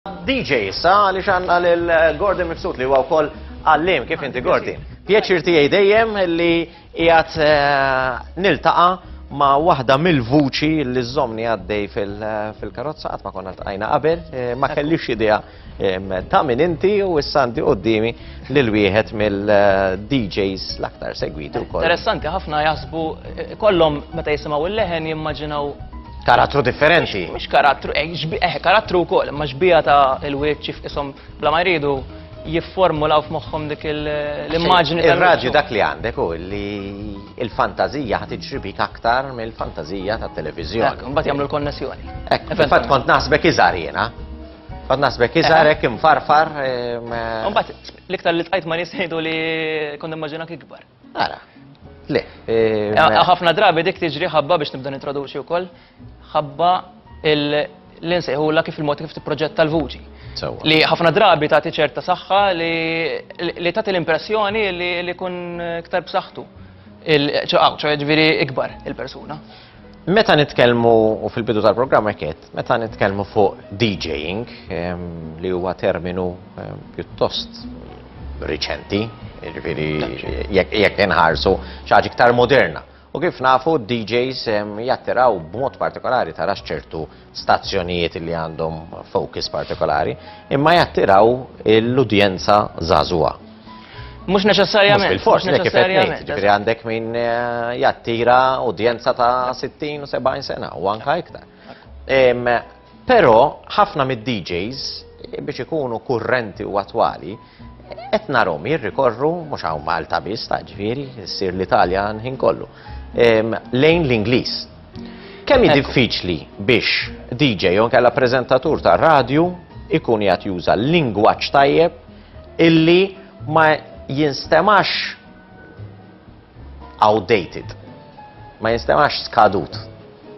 DJ issa għaliex għandna lil Gordon Mifsud li huwa wkoll għallim kif inti Gordon. Pjaċir tiegħi dejjem li qiegħed eh, niltaqa' ma' waħda mill-vuċi li żomni għaddej fil-karozza qatt ma konna ltqajna qabel, eh, ma kellix idea ta' min inti u issa għandi qudiemi lil wieħed mill-DJs l-aktar segwiti wkoll. Interessanti ħafna jaħsbu eh, kollhom meta jisimgħu il-leħen jimmaġinaw Karattru differenti. Mhux karattru, eh, eh karattru wkoll, imma xbija ta' il-wiċċ f'isom bla ma jridu jifformulaw f'moħħhom dik l-immaġni Il-raġu dak li għandek u li il-fantażija ħad tiġri bik aktar mill-fantażija tat-televiżjoni. Mbagħad jagħmlu l-konnessjoni. Ekk, fil-fatt kont naħsbek iżgħar jiena. Kont naħsbek iżgħar hekk imfarfar. Mbagħad l-iktar li tqajt ma nies jgħidu li kont immaġinak ikbar. Ara. Le. Ħafna drabi dik tiġri ħabba biex nibda nintroduċi wkoll ħabba li nsejħula kif il-mod kif tipproġetta l-vuċi. Li ħafna drabi tagħti ċerta saħħa li tagħti l-impressjoni li kun iktar b'saħħtu. ċoqgħu, ġifieri ikbar il-persuna. Meta nitkellmu u fil-bidu tal-programm hekk meta nitkellmu fuq DJing, li huwa terminu pjuttost riċenti, jiġifieri jekk inħarsu xi ħaġa iktar moderna. U kif nafu DJs jattiraw b'mod partikolari tarax ċertu stazzjonijiet li għandhom focus partikolari, imma jattiraw l-udjenza żagħżugħa. Mhux neċessarjament. Mhux bil-fors, le kif qed ngħid, ġifieri għandek min eh, jattira udjenza ta' 60 u 70 sena u anka iktar. Però ħafna mid-DJs eh, biex ikunu kurrenti u attwali, qed narhom jirrikorru mhux hawn Malta biss ta' ġifieri, ssir l-Italja ħin kollu, lejn l-Ingliż. Kemm hi diffiċli biex DJ jew inkella preżentatur ta' radju ikun qiegħed juża lingwaġġ tajjeb illi ma jinstemax outdated, ma jinstemax skadut.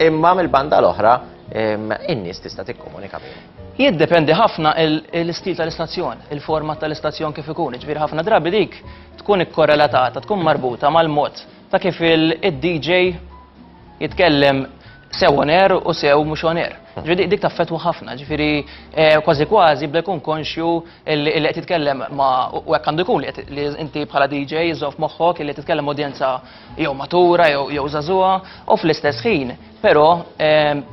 Imma mill-banda l-oħra in-nies tista' tikkomunika bihom. Jiddependi ħafna l-istil tal-istazzjon, il-format tal-istazzjon kif ikun, ġifieri ħafna drabi dik tkun ikkorrelatata, tkun marbuta mal-mod ta' kif il-DJ jitkellem sew on air u sew mhux on air. Ġifieri dik taffetwa ħafna, ġifieri eh, kważi kważi bda jkun konxju li qed jitkellem ma' u hekk għandu jkun li inti bħala DJ żoff moħħok li titkellem udjenza jew matura jew jew żagħżugħa u fl-istess ħin, però eh,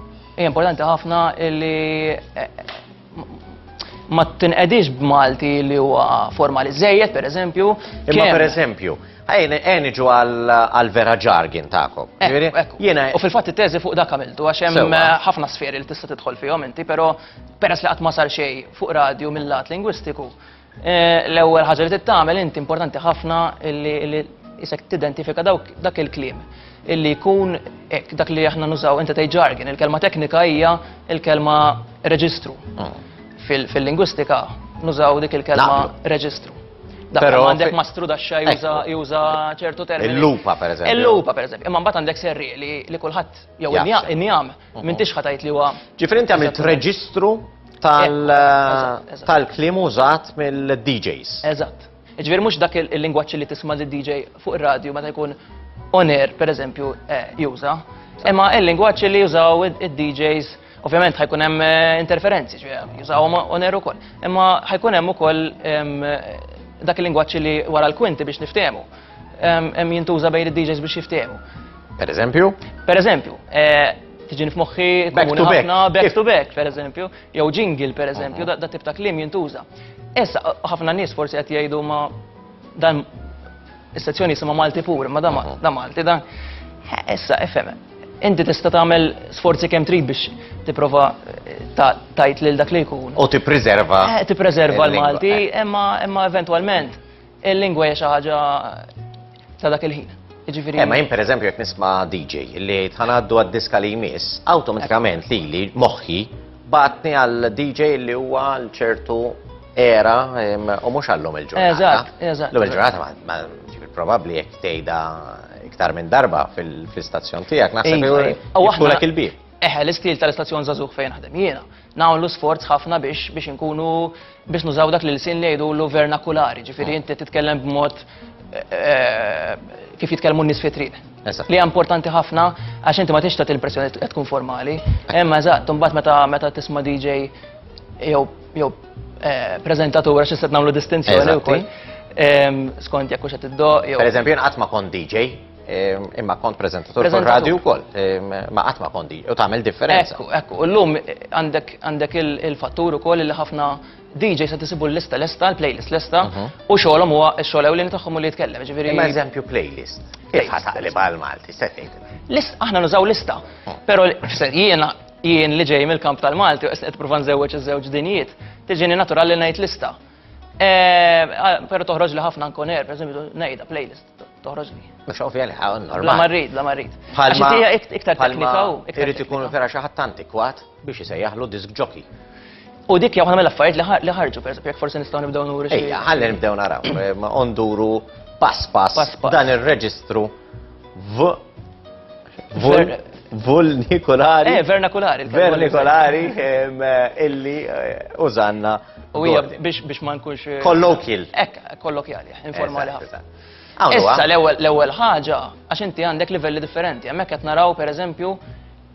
hija importanti ħafna li eh, ma tinqedix b'Malti li huwa formali żejjed, per eżempju. Imma per eżempju, ejn iġu għal vera jargon tagħkom. Jiena U fil-fatt it-teżi fuq dak għamiltu għax hemm eh, ħafna sferi li tista' tidħol fihom inti, però peress li qatt ma sar xejn fuq radju mill-lat lingwistiku, eh, l-ewwel ħaġa li tagħmel inti importanti ħafna li isek tidentifika dak il-kliem illi jkun hekk dak li aħna nużaw inti tgħid jargon, il-kelma teknika hija il-kelma reġistru. Mm. Fil-lingwistika nużaw dik il-kelma reġistru. Dak Però għandek mastru daxxa juża juża ċertu termini. Il-lupa per eżempju. Il-lupa per eżempju. Imma mbagħad għandek serri li kulħadd jew injam mhm. m'intix ħatajt li huwa. Ġifieri inti għamilt reġistru tal-kliem użat mill-DJs. Eżatt. Jiġifieri mhux dak il-lingwaġġ li tisma' lid-DJ fuq ir-radju meta jkun on air, pereżempju, eh, juża. Imma il-lingwaġġ li jużaw id-DJs, ovvjament ħajkun hemm eh, interferenzi, jużawhom on air ukoll. Imma ħajkun hemm ukoll dak il-lingwaġġ li wara l-kwinti biex niftehmu. Hemm jintuża bejn id-DJs biex jiftehmu. Per eżempju? Per eżempju, eh, tiġi f'moħħi back to back, back to back, per eżempju, jew jingle per eżempju, da tip ta' kliem jintuża. Issa, ħafna nies forsi qed jgħidu ma dan is-sezzjoni jisimha Malti pur, ma da Malti dan. Issa, ifhem, inti tista' tagħmel sforzi kemm trid biex tipprova eh, tajt lil dak li jkun. U tippreserva. Eh, tippreserva l-Malti, eh. imma imma eventwalment il-lingwa hija xi ħaġa ta' dak il-ħin. Jiġifieri. Eh, ma jien pereżempju jekk nisma' DJ li jgħid ħanaddu għad-diska li jmiss, awtomatikament lili moħħi batni għal DJ li huwa għal ċertu era u mhux għallum il-ġurnata. Eżatt, eżatt. L-lum il-ġurnata ma probabbli jekk tgħidha iktar minn darba fil-istazzjon tiegħek naħseb iva, iva. jiftulek il-bib. Eħe, l-istil tal-istazzjon żagħżugħ fejn naħdem jiena. Nagħmlu sforz ħafna biex biex inkunu biex nużaw dak l-ilsien li jgħidulu vernakulari, ġifieri inti titkellem b'mod eh, eh, kif jitkellmu n-nies fi triq. Li hija importanti ħafna għax inti ma tix tagħti l-impressjoni qed tkun formali. Imma eżatt, imbagħad meta meta tisma' DJ. jew jew eh, preżentatur għax issa nagħmlu distinzjoni wkoll. Skont jekk hux qed iddoq jew. Pereżempju jien qatt ma kont DJ, imma kont preżentatur fuq radio wkoll, ma qatt ma kont DJ u tagħmel differenza. Ekku, ekku, u llum għandek għandek il-fattur ukoll li ħafna DJ se tisibu l-lista lesta, l-playlist lesta, mhm. u xogħolhom huwa x-xogħol ewlieni tagħhom li jitkellem, ġifieri. Imma eżempju playlist. Kif ħataqleb għal Malti, se tgħid. List aħna nużaw lista, hmm. però jiena jien li ġej mill-kamp tal-Malti u qed prova nżewweġ iż-żewġ dinjiet, tiġini naturali ngħid lista. Eh, però toħroġ li ħafna nkoner, per eżempju, ngħidha playlist, toħroġ li. Mhux ovvja li normali. La marrid, la marrid. Għax hija iktar teknika u. Irid ikun vera xi ħadd antikwat biex isejjaħlu disc jockey. U dik hija waħda mill-affarijiet li ħarġu, per eżempju, jekk forsi nistgħu nibdew nuru xi. Ejja, ħalli nibdew naraw. Eh, ma onduru pass pass dan ir-reġistru v Vulnikulari. Eh, vernakulari. Vernakulari eh, illi eh, użanna. U hija biex ma nkunx. Colloquial. Ekk, kollokjali, informali ħafna. Issa l-ewwel ħaġa, għax inti għandek livelli differenti, hemmhekk qed naraw pereżempju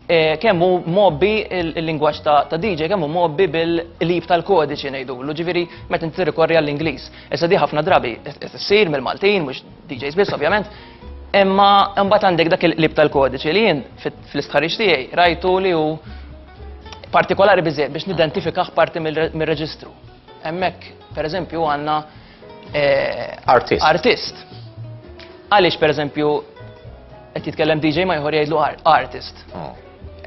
Eh, kemm hu mobbi il-lingwaġġ ta' DJ, kemm hu mobbi bil-lib tal-kodiċi ngħidulu, ġifieri meta inti tirrikorri għall-Ingliż. Issa di ħafna drabi ssir mill-Maltin, mhux DJs biss ovvjament, imma mbagħad għandek dak il-lib tal-kodiċi li jien fl-istħarriġ tiegħi rajtu li hu partikolari biżejjed biex nidentifikah parti mir-reġistru. Hemmhekk, pereżempju, għandna eh, artist. Artist. Għaliex pereżempju qed jitkellem DJ ma ieħor jgħidlu artist. Oh.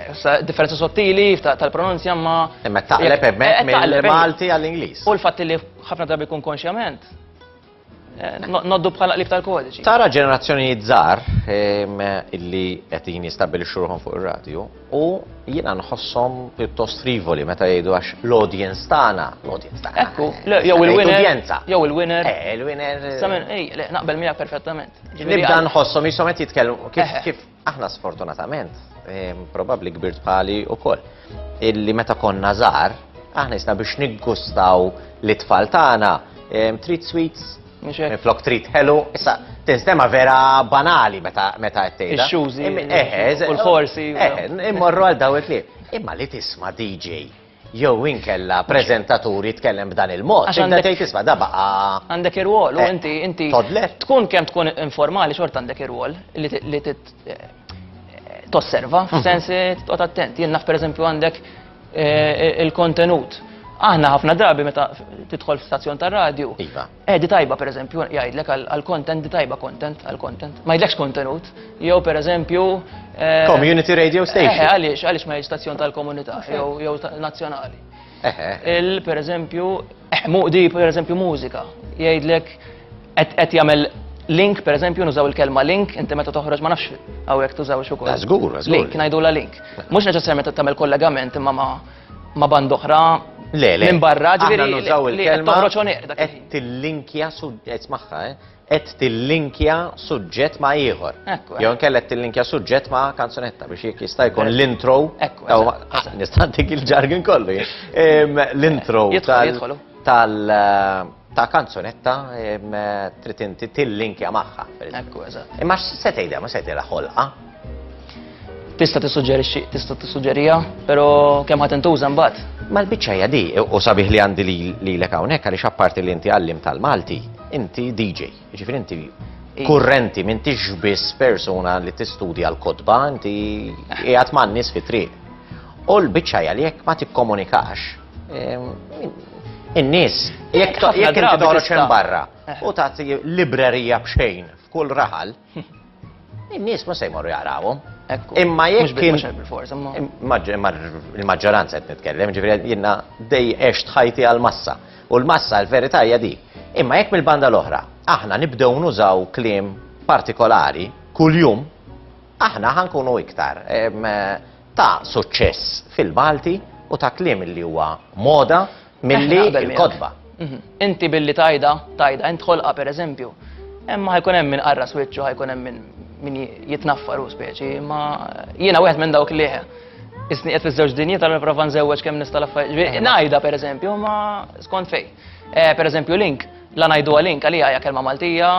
Issa differenza sottili tal-pronunzja ma. Imma taqleb hemmhekk eh, mill-Malti għall-Ingliż. U l-fatt li ħafna drabi jkun konxjament eh, noddu bħala qlib tal-kodiċi. Tara ġenerazzjonijiet żgħar illi qed jistabbilixxu ruħhom fuq ir-radju U jiena nħosshom pjuttost frivoli meta jgħidu għax l-audience tagħna, l-audience tagħna. Ekku, jew il-winner. Udjenza. Jew il-winner. Eh, il-winner. Samen, ej, le, naqbel miegħek perfettament. Nibda nħosshom jisom qed jitkellmu kif kif aħna sfortunatament, probabbli kbirt bħali wkoll, illi meta konna żgħar, aħna jisna biex niggustaw l-itfal tagħna, trid sweets, Minflok trid ħelu, issa tinstema vera banali meta meta qed tgħidha. Ix-xużi. Eh, u l-forsi. Eh, immorru għal daw il-kliem. Imma li tisma' DJ jew inkella preżentatur jitkellem b'dan il-mod, tibda tgħid isma' da baqa'. Għandek ir-rwol u eh, inti inti tkun kemm tkun informali xorta għandek ir-rwol li eh, tosserva, mhm. f'sens toqgħod attent. Jien naf pereżempju għandek il-kontenut. Aħna ħafna drabi meta tidħol f'stazzjon tar-radju. Iva. Eh, di tajba pereżempju jgħidlek għal-content, di tajba content, għal-content. Ma jgħidlekx kontenut. Jew pereżempju. Eh, Community radio station. Eh, għaliex, għaliex ma jgħidx stazzjon tal-komunità jew nazzjonali. Il pereżempju, eh, di pereżempju mużika. Jgħidlek qed jagħmel link, per eżempju, nużaw il-kelma link, inti meta toħroġ ma nafx hawnhekk tużaw ukoll. Żgur, żgur. Link, ngħidula link. Mhux neċessarjament tagħmel kollegament imma ma' ma' band oħra. Le, le. Minn barra, ġifieri nużaw il-kelma. Toħroġ on air dak. Qed tillinkja suġġett magħha, eh? Qed tillinkja suġġett ma' ieħor. Jew inkella qed tillinkja suġġett ma' kanzunetta biex jekk jista' jkun l-intro. Ekku. Ah, nista' ntik il-ġargin kollu. L-intro tal ta' kanzunetta trid inti tillinkja magħha. Ekku, eżatt. Imma x'se tgħidha, ma se tgħidha ħolqa. Tista' tissuġġerixxi, tista' tissuġġerija, però kemm ħadd intuża mbagħad. Ma l-biċċa hija di, u sabiħ li għandi lilek hawnhekk għaliex apparti li inti għallim tal-Malti, inti DJ, jiġifieri inti kurrenti, m'intix biss persuna li tistudja l-kotba, inti qiegħed man-nies fit-triq. U l-biċċa hija li jekk ma tikkomunikax, in-nies, jekk inti toħroġ hemm barra eh. u tagħti librerija b'xejn f'kull raħal, in-nies ma se jmorru jarawhom. Imma jekk kien. Il-maġġoranza qed nitkellem, ġifieri jiena dej għext ħajti għall-massa. U l-massa l-verità hija dik. Imma jekk mill-banda l-oħra aħna nibdew nużaw kliem partikolari kuljum, aħna ħankunu iktar ta' suċċess fil-Malti u ta' kliem li huwa moda milli l-kotba. Mhm. Inti billi tajda, tajda, int ħolqa per eżempju, imma ħajkun hemm min qarra switch u ħajkun hemm min min jitnaffar u speċi, imma jiena wieħed minn dawk li isni qed fiż-żewġ dinji tal nipprova nżewweġ kemm nista' l-affarijiet. Ngħidha per eżempju, ma skont fej. Eh, per eżempju link, la ngħiduha link għalija hija kelma Maltija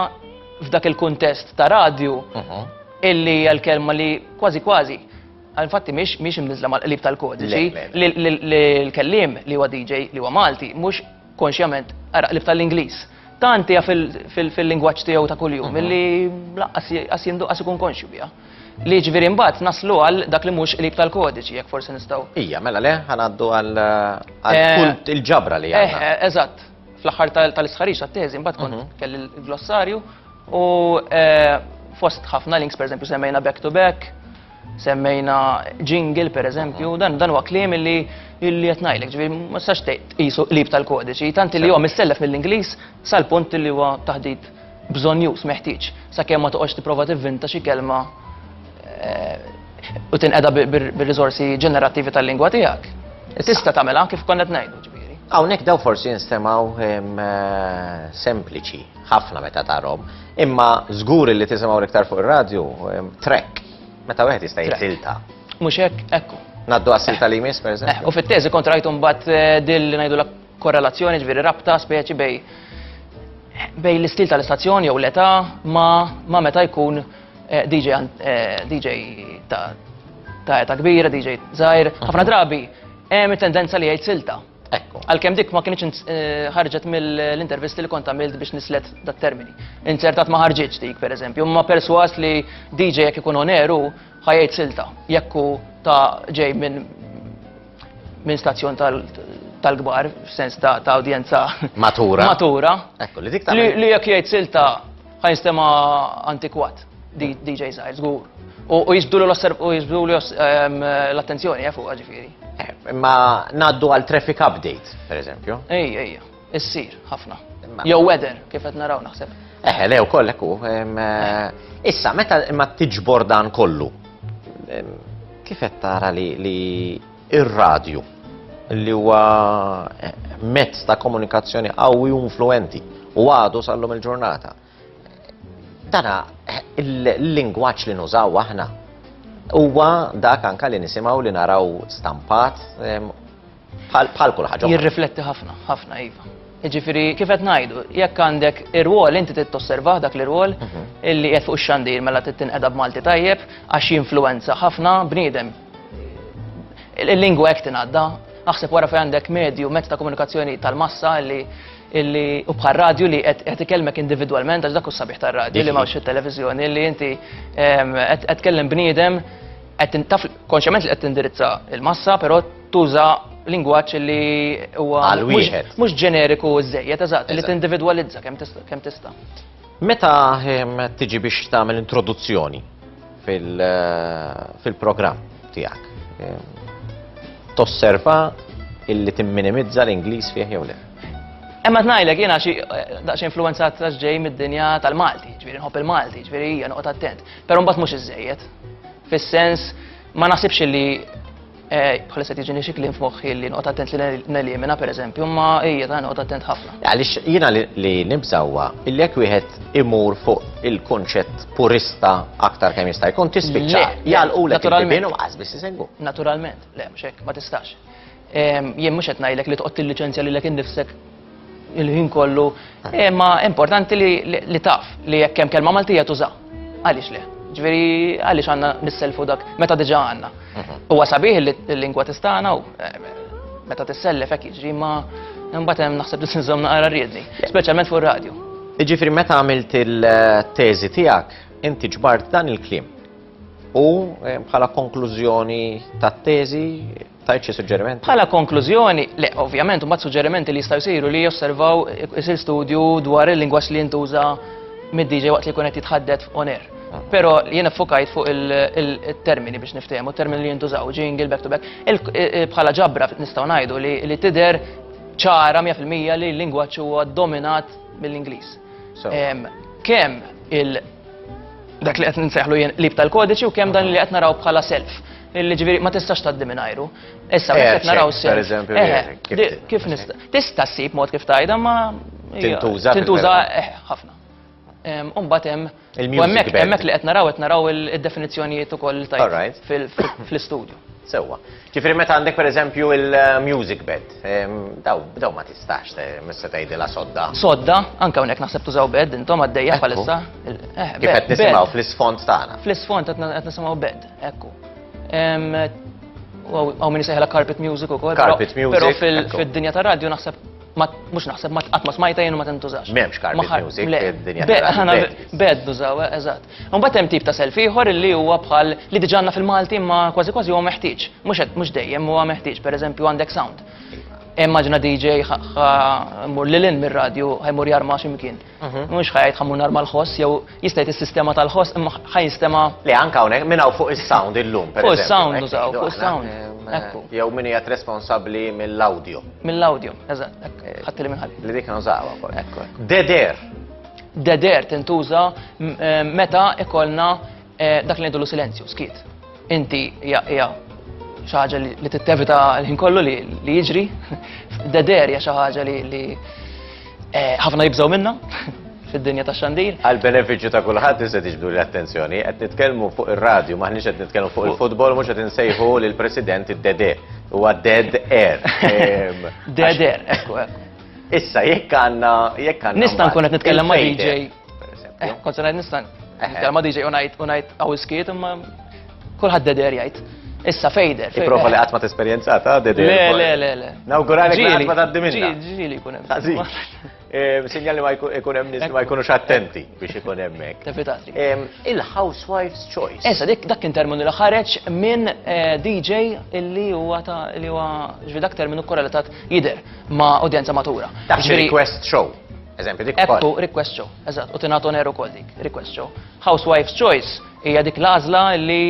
f'dak il-kuntest ta' radju mhm. illi hija l-kelma li kważi kważi. Infatti mhix mhix imniżla mal-qlib tal-kodiċi li l-kelliem li huwa DJ li huwa Malti mhux konxjament ara qlib tal-Ingliż. Tant hija fil-lingwaġġ tiegħu ta' kuljum mhm. illi laqqas jinduqqas ikun konxju biha. Li ġifieri mbagħad naslu għal dak li mhux qlib tal-kodiċi jekk forsi nistgħu. Ija, mela le, ħanaddu għal eh, kull il-ġabra li għandna. Eh, eh, eżatt. Fl-aħħar tal-istħarriġ tat-teżi mbagħad kont mhm. kelli l-glossarju u fost ħafna links pereżempju semmejna back to back, semmejna jingle per eżempju, dan dan huwa kliem illi illi qed ngħidlek, ġifieri ma tistax tqisu qlib tal-kodiċi, tant li huwa missellef mill-Ingliż sal-punt li huwa taħdit bżonjuż meħtieġ, sakemm ma toqgħodx tipprova tivvinta xi kelma eh, u tinqeda bir-riżorsi ġenerattivi tal-lingwa tiegħek. Tista' tagħmilha kif konna qed ngħidu ġifieri. Hawnhekk daw forsi jinstemgħu eh, sempliċi ħafna meta tarhom, imma żgur li tisimgħu l-iktar fuq ir-radju, track, meta wieħed jista' jisilta. Mhux hekk, ekku. Naddu għas-silta li jmiss, per eżempju. Eh, u fit-teżi kont rajtu mbagħad eh, dil li ngħidu korrelazzjoni ġifieri rabta speċi bej bej l-istil tal-istazzjon jew l-età ma, ma meta jkun eh, DJ, DJ ta' ta' età kbira, DJ żgħir. Ħafna drabi hemm tendenza li jgħid silta. Ekku. Għalkemm dik ma kienx eh, ħarġet mill-intervisti li kont għamilt biex nislet dat termini. Inzertat ma ħarġitx dik, per eżempju, ma perswas li DJ jekk ikun oneru ħajjt silta, jekk hu ta' ġej minn minn stazzjon tal-kbar, f'sens ta' udjenza matura. Matura. Ekku, li dik Li jekk jgħid silta ħajnstema antikwat. DJ Zaħir, żgur. U jiġbdulu ehm, l-attenzjoni eh, fuq ġifieri. Eh, imma ngħaddu għal traffic update, per eżempju. Ejja, ejja, issir ħafna. Jew weather, kif qed naraw naħseb. Eħe, le wkoll hekk hu. Ehm, eh, issa, meta imma tiġbor dan kollu, ehm, kif qed tara li ir-radju li huwa mezz ta' komunikazzjoni qawwi u influenti u għadu sal-lum il-ġurnata. Dana il-lingwaġġ li nużaw aħna huwa dak anka li nisimgħu li naraw stampat bħal kull ħaġa. Jirrifletti ħafna, ħafna iva. Jiġifieri kif qed ngħidu, jekk għandek ir-rwol inti trid tosservah dak l-irwol mhm. illi qed fuq ix-xandir mela trid tinqeda b'Malti tajjeb għax jinfluwenza ħafna bniedem. Il-lingwa hekk tingħadda, aħseb wara fejn għandek medju, mezz ta' komunikazzjoni tal-massa illi illi u bħal radju li qed ikellmek individwalment għax dak hu sabiħ tar-radju li m'hawnx fit-televiżjoni li inti qed tkellem bniedem qed taf konxjament li qed tindirizza il-massa, però tuża lingwaġġ li huwa mhux ġeneriku żejjed eżatt li tindividwalizza kemm tista'. Meta tiġi biex tagħmel introduzzjoni fil-programm tiegħek, tosserva illi timminimizza l-Ingliż fih jew le? Imma tnajlek jiena xi daqsxejn influenzat għax ġej mid-dinja tal-Malti, ġifieri nħobb il-Malti, ġifieri hija noqgħod attent. Però mbagħad mhux iżejjed. Fis-sens ma naħsibx li eh, bħalissa tiġini xi kliem f'moħħi li noqgħod attent li nelimina pereżempju, imma hija ta' noqgħod attent ħafna. Għaliex jiena li nibża huwa illi jekk wieħed imur fuq il-kunċett purista aktar kemm jista' jkun tispiċċa jagħlqulek il-bibien u qas biss isegwu. Naturalment, le mhux hekk, ma tistax. Jien mhux qed ngħidlek li toqgħod tilliċenzja lilek innifsek il-ħin kollu, imma importanti li taf li jekk hemm kelma Maltija tuża. Għaliex le? Ġifieri għaliex għandna nisselfu dak meta diġà għandna. Mhm. Huwa sabiħ li l-lingwa tistana u eh, meta tissellef hekk jiġri ma mbagħad hemm naħseb li tinżomm naqra riedni, speċjalment fuq ir-radju. Jiġifieri meta għamilt il-teżi tiegħek, inti ġbart dan il-kliem. U eh, bħala konklużjoni tat-teżi Tajt xi suġġerimenti? Bħala konklużjoni, le, ovvjament, mbagħad suġġerimenti li jistgħu jsiru li josservaw isir studju dwar il-lingwaġġ li jintuża mid-DJ waqt li jkun qed jitħaddet on air. Ah. Però jien fokajt fuq il-termini biex niftehmu, termini li jintużaw, jingle, back to back. Bħala ġabra nistgħu ngħidu li tidher ċara 100% li l-lingwaġġ huwa dominat mill-Ingliż. Kemm il- dak li qed nsejħlu jien qlib tal-kodiċi u kemm dan li qed naraw bħala self. Illi ġifieri ma tistax tgħaddi mingħajru. Issa meta qed naraw self. Per eżempju, kif nista' tista' ssib mod kif tgħidha ma tintuża tintuża eh, ħafna. U mbagħad hemm u hemmhekk hemmhekk li qed naraw qed naraw id-definizzjonijiet ukoll tajt fl-istudju. Sewwa. Ġifieri meta għandek pereżempju il-music bed, daw daw ma tistax missa tgħidilha sodda. Sodda, anke hawnhekk naħseb tużaw bed intom għaddejja bħalissa. Eh, Kif qed nisimgħu fl-isfond tagħna. Fl-isfond qed nisimgħu bed, ekku. Hawn min isejħilha carpet music ukoll. Carpet music. Però fid-dinja tar-radju naħseb mhux naħseb ma qatt ma smajta jien u ma tintużax. M'hemmx carpet music fid-dinja tar-radju. Bed nużaw, eh, eżatt. Imbagħad hemm tip ta' self ieħor li huwa bħal li diġà għandna fil-Malti imma kważi kważi huwa meħtieġ. Mhux dejjem huwa meħtieġ, pereżempju għandek sound. Immaġina DJ ħa mur lil hinn mir-radju ħa jmur jarma x'imkien. Mhm. Mhux ħa jgħid ħa mmur narma l-ħoss jew jista' jgħid is-sistema tal-ħoss imma ħa jinstema'. Le anke hawnhekk minn hawn fuq is-sound illum Fuq is-sound nużaw, fuq is-sound. Ekku. Jew min qiegħed responsabbli mill-audio. Mill-audio, eżatt, ekku. Ħadd li minn ħalli. Li dik nużawha wkoll. Ekku. Dead air. Dead air tintuża meta ikollna dak li ngħidulu silenzju, skiet. Inti hija xi ħaġa li tittevita l-ħin kollu li jiġri. Dead air hija xi ħaġa li eh, ħafna jibżgħu minna fid-dinja tax-xandir. Għal benefiċċju ta' kulħadd issa tiġbdu l-attenzjoni, qed nitkellmu fuq ir-radju, maħniex qed nitkellmu fuq il-futbol, mhux qed insejħu lill-President id-Dede, huwa dead air. Dead air, ekku, ekku. Issa jekk għandna jekk għandna. Nista' nkun qed nitkellem ma' DJ. Eh, kont se ngħid nista' nitkellem ma' DJ u ngħid u ngħid hawn iskiet imma kulħadd deder jgħid. Issa fejder. Ipprova li qatt ma tesperjenzata deder. Le, le, le, le. Nawguralek li qatt ma tgħaddi minna. Ġieli jkun hemm. Eh, sinjal li ma jkun hemm nies li ma jkunux attenti biex ikun hemmhekk. Tevitatri. Il-housewife's choice. Issa dik dak kien terminu li ħareġ minn eh, DJ illi huwa ta' li huwa ġifi dak terminu korrelatat jidher ma' udjenza matura. Dak request show. Eżempju, dik Ekku, request show, eżatt, u tingħata on air ukoll dik, request show. Housewife's Choice hija dik l-għażla li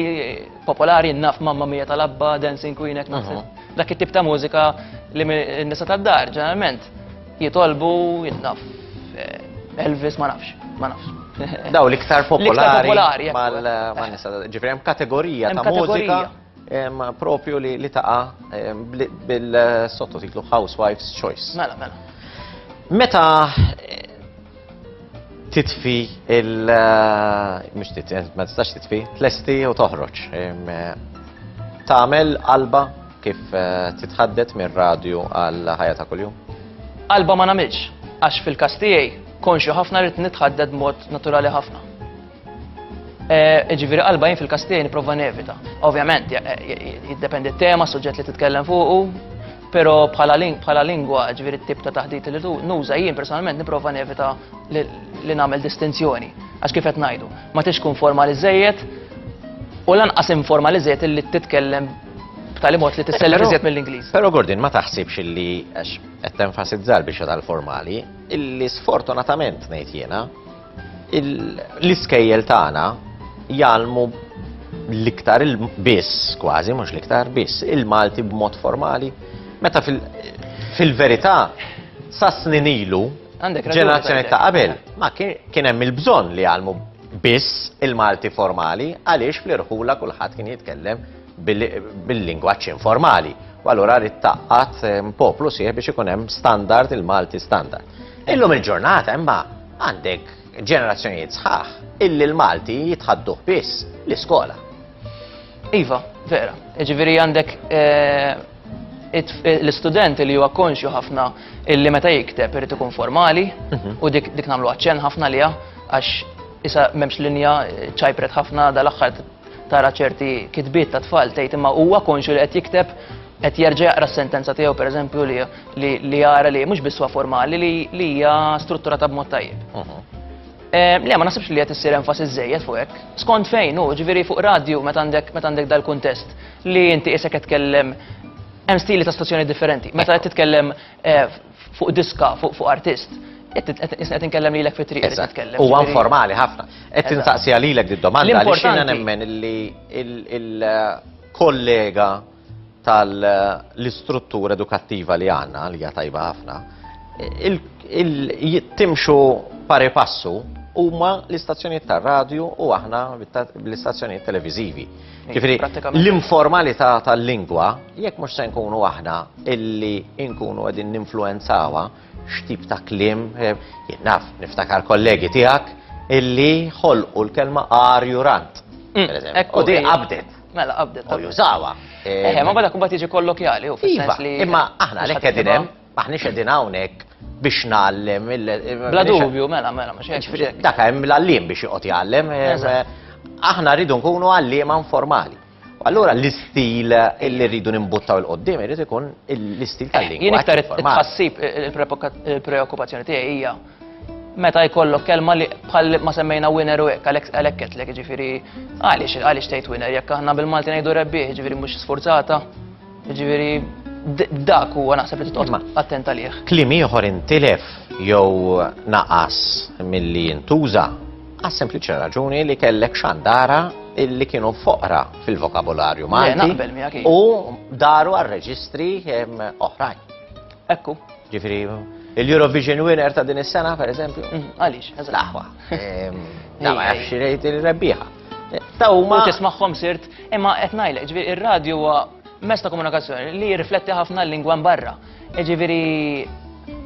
popolari naf Mamma Mia tal-Abba, Dancing Queen, hekk naħseb. Mhm. Dak it-tip ta' mużika li n-nisa tad-dar ġeneralment jitolbu naf eh, Elvis ma nafx, ma nafx. Daw l-iktar popolari mal-nisa, ġifieri hemm kategorija ta' mużika propju li taqa' bil-sottotitlu Housewife's Choice. Mela, mela. Meta eh, titfi il eh, mhux titfi, eh, ma tistax titfi, tlesti u toħroġ. Tagħmel qalba kif titħaddet mir-radju għal ħajja ta' kuljum? Qalba ma nagħmilx, għax fil-każ tiegħi konxju ħafna rrid nitħadded mod naturali ħafna. Eh, ġifieri qalba jien fil-każ tiegħi nipprova nevita. Ovvjament, eh, jiddependi t-tema, suġġett li titkellem fuqu, però bħala bħala lingwa, ġifieri t-tip ta' taħdit li nuża jien personalment nipprova nevita li nagħmel distinzjoni. Għax kif qed ngħidu, ma tix tkun formali żejjed u lanqas informali żejjed li titkellem b'tali mod li tissellef iżjed mill-Ingliż. Però Gordon, ma taħsibx illi għax qed tenfasizzar biex tal-formali, illi sfortunatament ngħid jiena, L-iskejjel tagħna jgħallmu l-iktar biss, kważi mhux l-iktar biss, il-Malti b'mod formali. Meta fil-verità sa snin ilu, ġenerazzjoni ta' qabel, ma kien hemm il-bżonn li jgħallmu biss il-Malti formali għaliex fl-irħula kulħadd kien jitkellem bil-lingwaġġ informali. U allura rrid taqqat eh, poplu sieħ biex ikun hemm standard il-Malti standard. Illum il-ġurnata imma għandek ġenerazzjonijiet sħaħ illi l-Malti jitħadduh biss l-iskola. Iva, vera. Ġifieri għandek eh, l-istudent li huwa konxju ħafna illi meta jikteb irid ikun formali mhm. u dik dik nagħmlu aċċenn ħafna liha għax issa m'hemmx linja ċajpret ħafna dal-aħħar tara ċerti kitbiet ta' tfal tgħid imma huwa konxju li qed jikteb qed jerġa' jaqra s-sentenza tiegħu pereżempju li li jara li mhux biss huwa formali li hija strutturata b'mod tajjeb. Mhm. Eh, le, ma nasibx li qed issir enfasi żejjed fuq hekk. Skont fejn hu, ġifieri fuq radju meta għandek meta għandek dal-kuntest li inti isek qed tkellem hemm stili ta' stazzjoni differenti. Meta qed titkellem eh, fuq diska, fuq fuq artist, qed inkellem lilek fit-triq qed titkellem. Huwa informali ħafna. Qed insaqsiha lilek di domanda għaliex jiena nemmen li il-kollega tal-istruttura edukattiva li għandna li hija tajba ħafna, timxu pari passu huma l-istazzjonijiet tar-radju u aħna l-istazzjonijiet televiżivi. Ġifieri l-informalità tal-lingwa jekk mhux se nkunu aħna illi nkunu qegħdin ninfluwenzawha x'tip ta' kliem, eh, jien naf, niftakar kollegi tiegħek illi ħolqu l-kelma arjurant. Mm, u di qabdet. Mela qabdet. U jużawha. Eh, ma bada kumbat jiġi kollokjali, u fis-sens iva, li. Imma aħna għalhekk qegħdin hemm, maħniex qegħdin hawnhekk biex ngħallem il. Bla dubju, mela, mela, ma xejn. Dak hemm l-għalliem biex joqgħod jgħallem. Eh, aħna rridu nkunu għalliema informali. Allura l-istil li rridu nimbuttaw 'il quddiem irid ikun l-istil eh, tal-lingwa. Jien iktar it-tħassib il-preokkupazzjoni tiegħi hija meta jkollok kelma li bħal ma semmejna winner u hekk għalhekk għalhekk qedlek jiġifieri għaliex għaliex tgħid winner jekk aħna bil-Malti ngħidu rebbieħ jiġifieri mhux sfurzata. Jiġifieri dak huwa naħseb li titqgħod attent għalih. Kliem ieħor intilef jew naqas milli jintuża għas-sempliċi raġuni li kellek xandara illi kienu foqra fil-vokabolarju Malti. Naqbel miegħek. U daru għal reġistri oħrajn. Ekku. Ġifieri il-Eurovision winner ta' din is-sena, per eżempju. Mm, għaliex, eżatt. L-aħwa. Da ma jafx jgħid il-rebbieħa. Ta' huma. U tismagħhom sirt, imma qed ngħidlek, ġifieri ir-radju huwa mezz ta' komunikazzjoni li jirrifletti ħafna l-lingwa barra. Ġifieri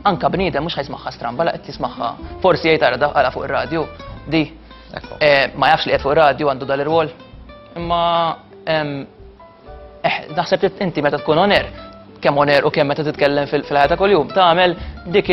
anka bniedem mhux ħajsmagħha stramba la qed jismagħha. Forsi jgħid ara għala fuq ir-radju di. Eh, ma jafx li qed fuq ir-radju għandu dal-irwol. Imma Eh, naħseb li inti meta tkun on air, kemm on air u kemm meta titkellem fil-ħajja ta' kuljum, tagħmel dik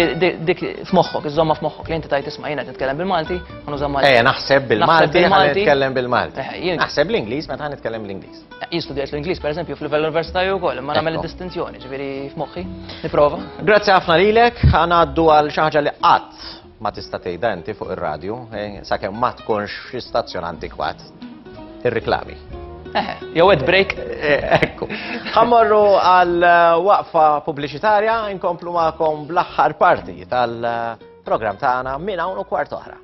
dik f'moħħok, iżomma f'moħħok li inti tajt isma' jiena nitkellem bil-Malti, ħa nuża Malti. Eh, naħseb bil-Malti, ħa nitkellem bil-Malti. Eh, naħseb l-Ingliż meta nitkellem l-Ingliż. Eh, jien studjajt l-Ingliż pereżempju f'livell universitarju wkoll, imma nagħmel id-distinzjoni, ġifieri f'moħħi, nipprova. Grazzi ħafna lilek, ħa ngħaddu għal xi ħaġa li qatt ma tista' tgħidha inti fuq ir-radju, eh, sakemm ma tkunx xi stazzjon antikwat. Ir-riklami. Eh, jew ad break. Eh, ekku. Ħammorru għal waqfa pubbliċitarja, inkomplu magħkom bl-aħħar parti tal-programm tagħna minn hawn u kwart oħra.